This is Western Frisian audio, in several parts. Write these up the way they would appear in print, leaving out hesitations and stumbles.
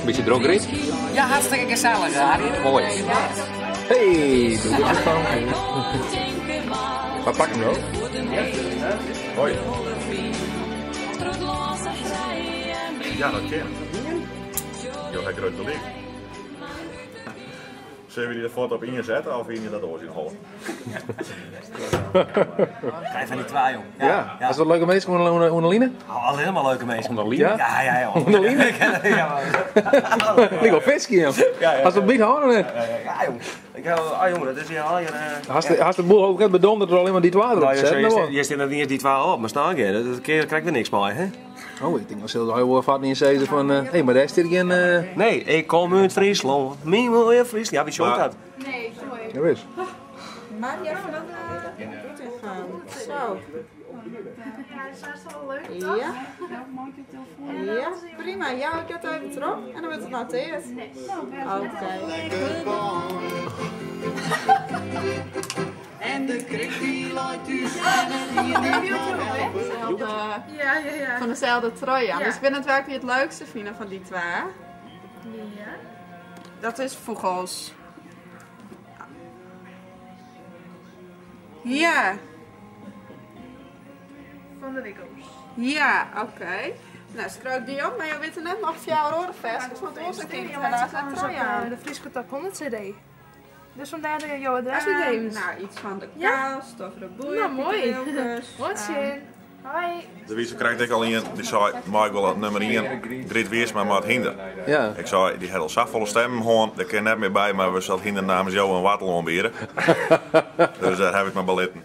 Bytsje drok, Griet? Ja, hartstikke gesellich, Arie. Moai. Hey, doe dit fan. Wa pakt him no? Hoi. Ja, dat kin. Jo ha grut gelyk. Sille we dy der fuort op ien sette of hiene je dat oars yn 'e holle? Krij fan die twa, jong. Ja. Ja. Hast wat leuke minsken oan de line? Oh, allinne mar leuke minsken. Oan de line? Ja, ja, ja. Oan de line? Ja, Ik wil fiskje, jong. Hast wat byt hâlden net? Ja, jong. Ik ha, ah, jong, dat is hier al hier. Hast de boel ook net bedonderd door alleen maar die twa erop Nou, te zetten? je, je staat net niet eens die twa op, maar staan keer. Dat keer krijg ik weer niks mee, hè? Oh, ik denk dan zullen ze wel wat niet zeggen van, hé, hey, maar daar staat geen... Nee, ik kom uit Friesland. Mijn mooie Friesland. Ja, wie zongt dat? Nee, sorry. Ja, wis. Maria van de Doetinchem. Zo. Ja, dat is wel leuk, toch? Ja. Ja, mooi telefoon. Ja, prima. Ja, ik heb het even erop en dan wordt het noteerd. Oké. En de krik die leit thús en it ien die wol helpe. Dezelfde, Ja, ja, ja. van dezelfde trui aan. Ja. Dus ik weet net welke je het leukste vindt van die twee. Ja. Dat is Vogels. Ja, Van de Wikkels. ja, oké. Nou, schrook die op, maar je weet er net nog jouw orenvest, want onze kind helaas een trui aan. De Frieske Top 100 CD. Dus vandaar de jouw adresgegevens. Nou, iets van de Ja. kast of de boei. Nou, mooi. Pieter Wilkes. Wat zin. Hoi. De wize krijgt ik al in, die zei, maar ik wil dat nummer 1, Griet Wiersma, maar het hinder. Ja. Ik zei, die had al zoveel stemmen gewoon, daar kan net meer bij, maar we zullen hinder namens jou een wattel aanbieden. dus daar heb ik me belitten.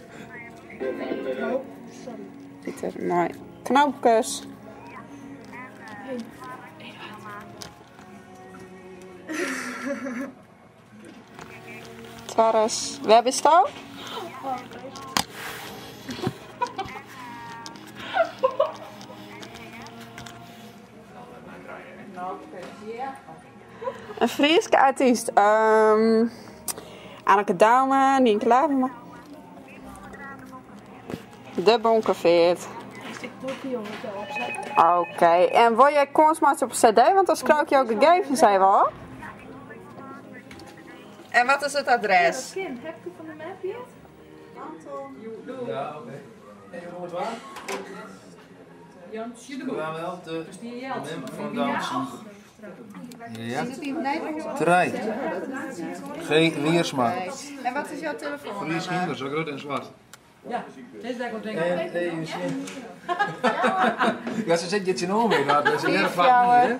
Pieter, mooi. Knoopkus. Twarres. Waar ben je? Een Frieske artiest. Anneke Douma, Nienke Laverman. De Bonkeveert. Oké, en wil jij kans op cd? Want dan schrook je ook gegevens even op. En wat is het adres? Kind, heb je van de map hier? Ja, oké. En je hoort waar? Jan de mem van Dansen. Ja. Trij. G. Wiersma. En wat is jouw telefoon? Fries Hinder, zo groot en zwart. Ja, En even zien. Ja, ze zet je het in oor mee, dat is een erg vaak niet, hè?